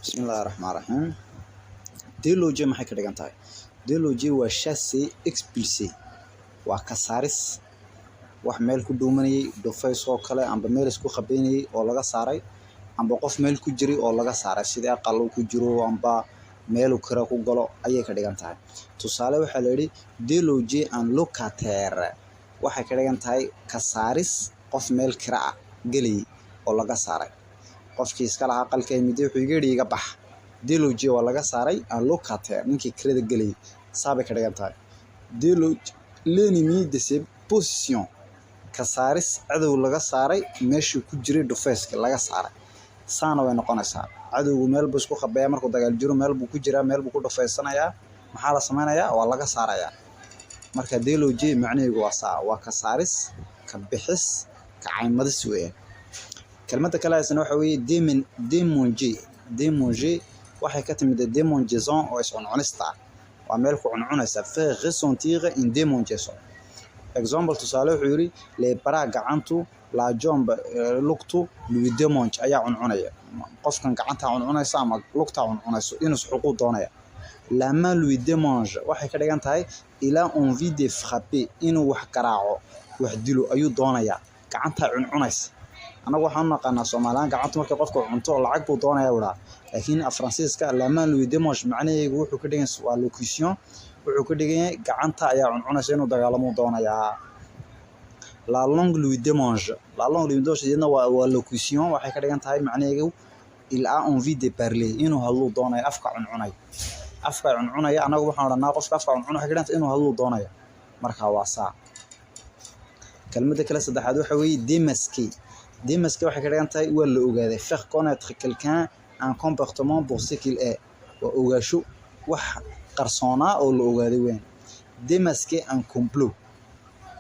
Bismillahi raxmaan raxiim. Déloger maxay ka dhigan tahay? Déloger waa chasser, expulser, waa ka saaris wax meel ku dhuumanayay, dhufays oo kale, amba meel isku khabeynayay oo laga saaray, amba qof meel ku jiray oo laga saaray, sidii aqal uu ku jiro amba meel uu kira ku galo ayay ka dhigan tahay. Tusaale, waxaa la yidhi "déloger un locataire", waxay ka dhigan tahay ka saaris qof meel kira ah gelayay oo laga saaray. Qofkii iska lahaa aqalka yimid wuxuu iga yidhi "Iga bax." Déloger waa laga saaray un locataire, ninkii kirada gelayay, saa bay ka dhigan tahay. Déloger l'ennemi de ses positions, ka saaris cadow laga saaray meeshuu ku jiray, dhufayska laga saaray, saana way noqonaysaa. Cadowgu meel buu isku khabeeyaa markuu dagaal jiro, meel buu ku jiraa, meel buu ku dhufaysanayaa. Maxaa la sameynayaa? Waa laga saarayaa. Marka déloger macnaheedu waa saa, waa ka saaris, ka bixis, ka caymadis weeyaan. Kelmadda kale haysana waxa weeye démanger. Démanger waxay ka timid démangeaison oo iscuncunista ah, waa meel ku cuncunaysa, faire ressentir une démangeaison. Exemple, tusaale, wuxuu yidhi les bras, gacantu, la jambe, lugtu, lui démange, ayaa cuncunaya. Qofkan gacantaa cuncunaysa ama lugtaa cuncunayso, inuu isxuquu doonaya. La main lui démange waxay ka dhigan tahay il a envie de frapper, inuu wax garaaco, wax dilo ayuu doonayaa, gacantaa cuncunaysa. Annagu waxaan u naqaanaa Soomaalihaan gacanta markay qofka cunto lacag buu doonayaa udhaa, laakiin Faransiiska la main lui démange macnaheedu wuxuu ka dhigan, waa locution, wuxuu ka dhigan yahay gacanta ayaa cuncunaysa, inuu dagaalamuu doonayaa. La langue lui démange, la langue lui démange iyadna waa locution, waxay ka dhigan tahay macnaheedu il a envie de parler, inuu hadluu doonayo, afka cuncunaya, afka cuncunaya. Annagu waxaan odhanaa qofka afka cuncunaya, waxay ka dhigan tahay inuu hadluu doonaya. Marka waa saa. Kelmadda kale saddexaad waxa weeye démasquer. Démasquer waxay ka dhigan tahay waa la ogaaday, faire connaître quelqu'un un comportement pour ce qu'il est, waa ogaasho wax qarsoonaa oo la ogaaday weyn. Démasquer un complot,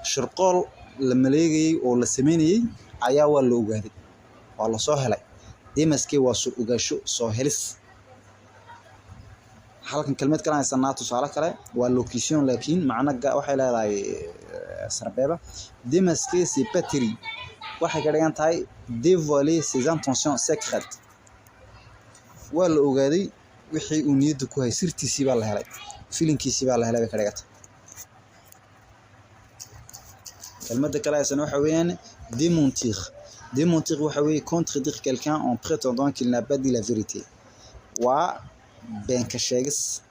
shirqool la maleegayay oo la sameynayay ayaa waa la ogaaday, waa lasoo helay. Démasquer waa soo ogaasho, soo helis. Halkan kelmad kale haysanaa, tusaale kale, waa locution, laakiin macno waxay leedahay sarbeeba. Démasquer ses batteries waxay ka dhigan tahay dévoiler ses intentions secrètes, waa la ogaaday wixii uu niyadda ku hayay, sirtiisii baa la helay, filinkiisii baa la helay bay ka dhigantay. Kelmadda kale haysana waxa weeyaan démentir. Démentir waxa weeye contredire quelqu'un en prétendant qu'il n'a pas dit la vérité, waa been ka sheegis,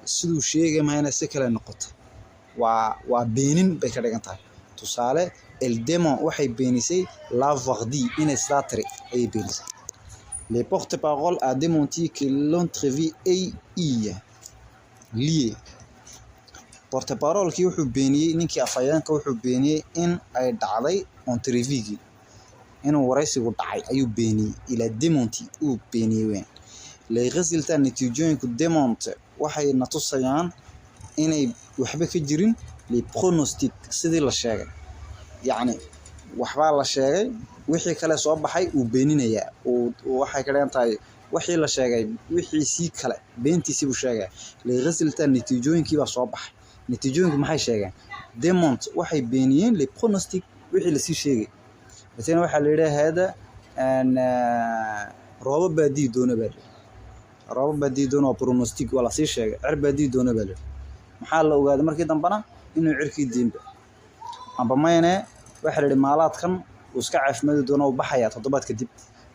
siduu sheegay mahayna si kale noqoto, waa beenin bay ka dhigan tahay. Tusaale, elle dément, waxay beenisay, l'avoir dit, inay sidaa tiri ayay beenisay. Le porte-parole a démenti que l'entrevue ait eu lieu, porte-parole-kii wuxuu beeniyey, ninkii afhayeenka wuxuu beeniyey in ay dhacday entrevue-gii, inuu waraysigu dhacay ayuu beeniyey. Il a démenti, uu beeniyey weyn. Les résultats, natiijooyinku, démontrent, waxay na tusayaan inay waxba ka jirin les pronostics, sidii la sheegay. Yacni waxbaa la sheegay, wixii kale soo baxay uu beeninayaa. Waxay ka dhigan tahay wixii la sheegay wixiisii kale beentiisii buu sheegaya. Les résultats, natiijooyinkii baa soo baxay. Natiijooyinku maxay sheegeen? Démontrent, waxay beeniyeen, les pronostics, wixii lasii sheegay. Matalan waxaa la yidhaha hada roobab baa di'i doona baa la yidhi. Roobab baa di'i doona waa pronostic, waa lasii sheegay. Cir baa di'i doona baa la yidhi. Maxaa la ogaaday markii dambena? Inuu cirkii diinba amba mayne. Waxaa la yidhi maalaadkan uu iska caafimaadi doona, uu baxayaa toddobaad kadib.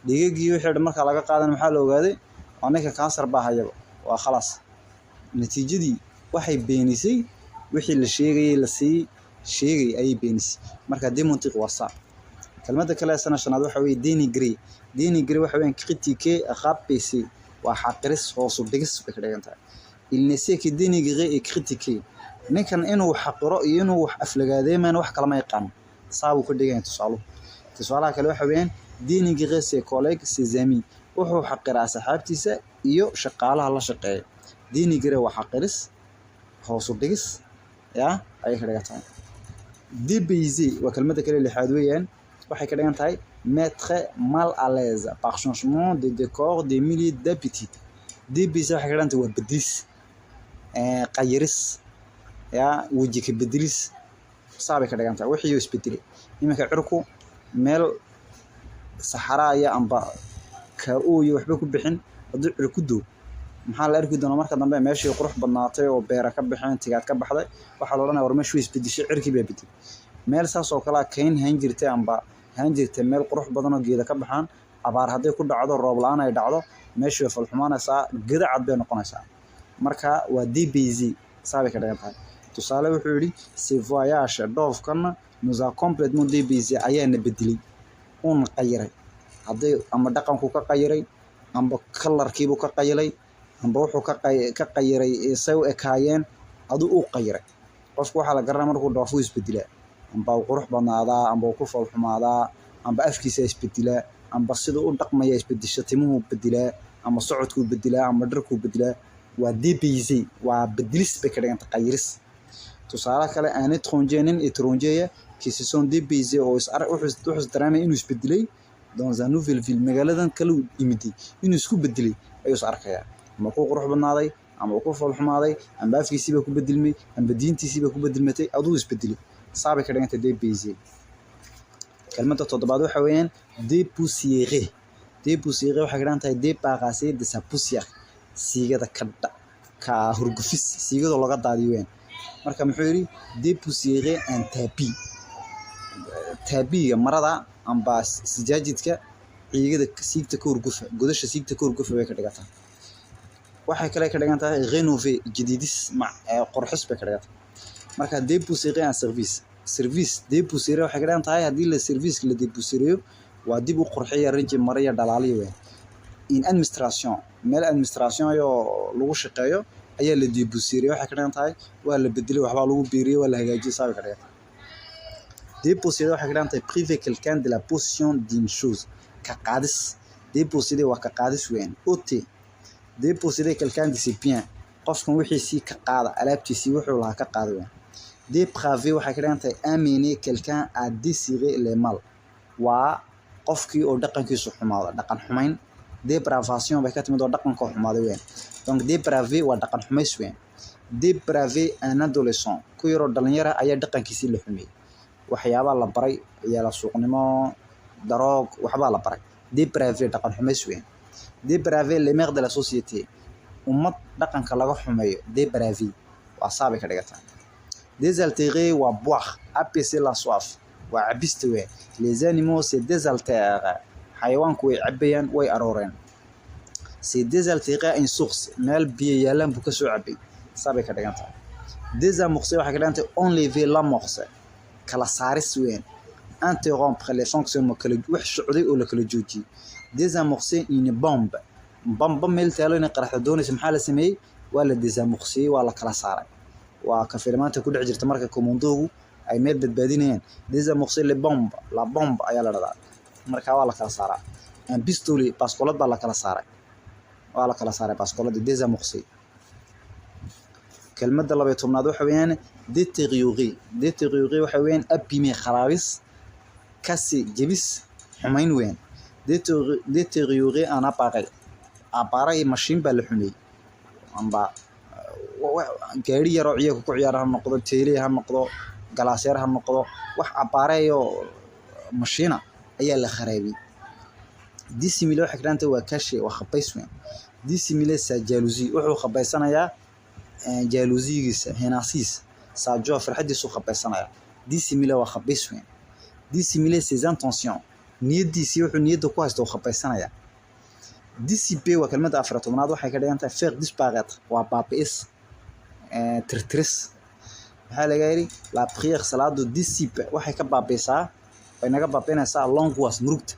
Dhiigagii wixii dhan markaa laga qaadan, maxaa la ogaaday? Waa ninka kansar baa hayaba, waa khalaas. Natiijadii waxay beenisay wixii la sheegayay, lasii sheegay ayay beenisay. Marka démentir waa saa. Kelmadda kale sana shanaad waxa weeye dénigrer. Dénigrer waxa weeyaan critiquer, rabaisser, waa xaqiris, hoos u dhigis bay ka dhigan tahay. Il ne sait que dénigrer et critiquer, ninkan inuu xaqiro iyo inuu wax aflagaadeemayna wax kalama yaqaan, saa buu ka dhigan yahay tusaaluhu. Tusaalaha kale waxa weeyaan dénigrer ses collègues, ses amis, wuxuu xaqiraa asxaabtiisa iyo shaqaalaha la shaqeeya. Dénigrer waa xaqiris, hoos u dhigis yaa ayay ka dhigan tahay. Dépayser waa kelmadda kale lixaad weeyaan, waxay ka dhigan tahay mettre mal à l'aise par changement de décor, de milieu d'habitat. Dépayser waxay ka dhigan tahay waa bedelis, qayiris, yaa weji ka bedelis, saa bay ka dhigan tahay. Wixii isbedelay, iminka cirku meel saxaraaya amba KO iyo waxba ku bixin, hadduu cir ku doo, maxaa la arki doonaa marka dambe? Meeshii qurux badnaatay oo beera ka baxeen, tigaad ka baxday. Waxaa la odhanaya, "War, meeshu way isbedeshay, cirkii baa bedelay." Meel saas oo kale ah, kayn hayn jirtay amba hayn jirtay, meel qurux badan oo geeda ka baxaan, abaar hadday ku dhacdo, roob la'aan ay dhacdo, meeshii way falxumaanaysaa, gedo cad bay noqonaysaa. Marka waa dépayser, saa bay ka dhigan tahay. Tusaale wuxuu yidhi: "Ce voyage", dhoofkana, "nous a complètement dépaysé", ayaana bedelay, uuna qayiray. Hadday ama dhaqanku ka qayiray, amba kalarkiibuu ka qayilay, amba wuxuu ka qayiray say u ekaayeen, aduu uu qayiray. Qofku waxaa la garanaya markuu dhoofo isbedelaa, amba uu qurux badnaadaa, amba uu ku foolxumaadaa, amba afkiisa isbedelaa, amba siduu u dhaqmaya isbedesha, timuhuu bedelaa, ama socodkuu bedelaa, ama dharkuu bedelaa. Waa dépaysé, waa bedelis bay ka dhiganta, qayiris. Tusaale kale: un étranger, nin étranger, qui se sent dépaysé, oo is wuxuu is dareemay inuu isbedelay, dans un nouvelle ville, magaaladan kale uu imiday inuu isku bedelay ayuu is arkayaa, ama ku qurux badnaaday, ama uu ku foolxumaaday, amba afkiisii baa ku bedelmay, amba diintiisii baa ku bedelmatay, aduu isbedelay. Saa bay ka dhigantay dépaysé. Kelmadda toddobaad waxa weeyaan dépoussiérer. Dépoussiérer waxay ka dhigan tahay débarrasser de sa poussière, siigada ka hurgufis, siigadoo laga daadiyo weeyaan. Marka muxuu yidhi? Dépoussiérer un tapis, taabiga marada amba sijaajidka ciigada siigta ka hurgufa, godasha siigta ka hurgufa bay ka dhigantahay. Waxay kale ka dhigan tahay rénover, jadiidis, qurxis bay ka dhigan tahay. Marka dépoussiérer un service, service dépoussiérer waxay ka dhigan tahay haddii la service la dépoussiéreyo, waa dib u qurxiya, rinji mariya, dhalaaliya weeyaan. In administration, meel administration ayoo lagu shaqeeyo ayaa la dépoussiérer, waxay ka dhigan tahay waa la bedelay, waxbaa lagu biiriyey, waa la hagaajiyey, saa bay ka dhigan tahay. Déposséder waxay ka dhigan tahay priver quelqu'un de la possession d'une chose, ka qaadis. Déposséder waa ka qaadis weeyaan. Ôter, déposséder quelqu'un de ses biens, qofkan wixiisii ka qaada, alaabtiisii wuxuu lahaa ka qaada weeyaan. Dépraver waxay ka dhigan tahay amener quelqu'un à désirer le mal, waa qofkii oo dhaqankiisu xumaado, dhaqan xumayn. Dépravation bay ka timid, oo dhaqanka xumaaday weeyaan. Donc dépraver waa dhaqan xumays weeyaan. Dépraver un adolescent, ku yaroo dhalinyara ayaa dhaqankiisii la xumeeyey, waxyaabaa la baray, ciyaala suuqnimo, daroog, waxbaa la baray. Dépraver dhaqan xumays weeyaan. Dépraver les mœurs de la société, ummad dhaqanka laga xumeeyo, dépraver waa saa bay ka dhigataa. Désaltérer waa boire, apaiser la soif, waa cabista weeyaan. Les animaux se désaltèrent, xayawaanku way cabayaan, way arooreen. Se désaltérer à une source, meel biyo yaalaan buu kasoo cabay, saa bay ka dhigan tahay. Désamorcer waxay ka dhigan tahay enlever l'amorce, kala saaris weeyaan. Interrompre les fonctionnements, kala wax socday oo la kala joojiyey. Désamorcer une bombe, bamba meel taalo inay qaraxda doonaysa, maxaa la sameeyey? Waa la désamorcer, waa la kala saaray. Waa ka filmaanta ku dhex jirta marka komandoogu ay meel badbaadinayaan. Désamorcer les bombes, la bombe ayaa la dhahdaa. Marka waa la kala saaraa. Un pistolet, baskoolad baa la kala saaray, waa la kala saaray baaskooladii, désamorcer. Kelmadda 12aad waxa weeyaan détériorer. Détériorer waxa weeyaan abîmer, kharaabis, kasi jebis, xumayn weeyaan. Détériorer un appareil, appareil machine baa la xumeeyey, amba gaari yaroo ciyaalka ku ciyaara ha noqdo, télé ha noqdo, galaasyar ha noqdo, wax appareil oo mashiina ayaa la kharaabiyey. Dissimuler waxay ka dhigan tahay waa cacher, waa khabays weyn. Dissimuler sa jalousie, wuxuu khabaysanayaa jalousigiisa, hinaasihiisa, sa joie, farxadiisuu khabaysanaya. Dissimuler waa khabays weyn. Dissimuler ses intentions, niyadiisii, wuxuu niyadda ku haysta uu khabaysanaya. Dissiper waa kelmadda 14aad, waxay ka dhigan tahay faire disparaître, waa baabi'is, tirtiris. Maxaa laga yidhi? La prière, salaadu, dissipe, waxay ka baabi'isaa, way naga baabi'inaysaa l'angoisse, murugta.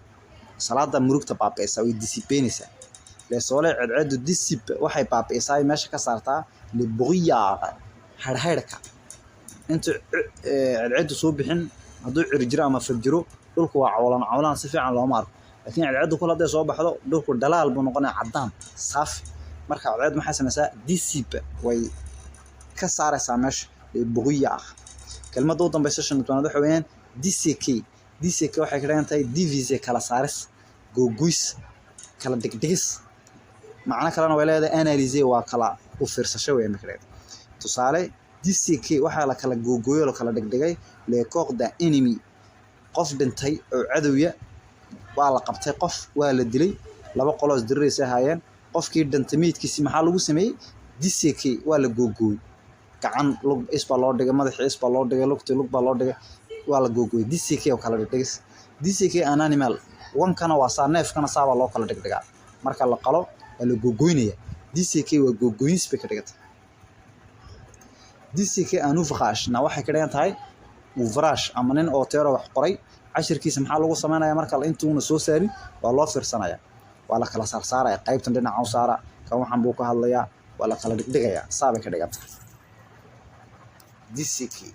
Salaada murugta baabi'isa, way dissipenaysaa. Le soleil, cadceedu, dissipe, waxay baabi'isaa, meesha ka saartaa le brouillard, harhayrka. Inta cadceedu soo bixin, hadduu cir jiro ama fog jiro, dhulku waa cawlan cawlan, si fiican looma arko. Laakiin cadceedu kol hadday soo baxdo, dhulku dhalaal buu noqonaya, caddaan saafi. Marka cadceedu maxay samaysaa? Dissipe, way ka saaraysaa meesha le brouillard. Kelmadda u dambaysa, 15aad, waxa weeyaan disséquer. Disséquer waxay ka dhigan tahay diviser, kala saaris, googoys, kala dhigdhigis. Macno kalena way leedahay, analyser, waa kala u fiirsasho weeyaan bay ka dhigan. Tusaale: disséquer, waxaa la kala googooyo, la kala dhigdhigay le corps d'un ennemi, qof dhintay oo cadowya waa la qabtay, qof waa la dilay. Laba qoloos diriraysa ahaayeen. Qofkii dhintay meydkiisi maxaa lagu sameeyey? Disséqué, waa la googooy. Gacan, lug is baa loo dhigay, madaxii is baa loo dhigay, lugtii lug baa loo dhigay, waa la googooy. Disséqué oo kala dhigdhigis. Disséquer un animal, wankana waa saa, neefkana saa baa loo kala dhigdhigaa. Marka la qalo waa la googoynaya. Disséquer waa googoynis bay ka dhigantay. Disséquer un ouvrage na waxay ka dhigan tahay ouvrage ama nin auteur wax qoray cashirkiisa maxaa lagu sameynaya? Marka intuuna soo saarin waa loo fiirsanaya, waa la kala saarsaaraya. Qaybtan dhinaca u saara, kan waxan buu ka hadlayaa, waa la kala dhigdhigayaa, saa bay ka dhigan tahay disséquer.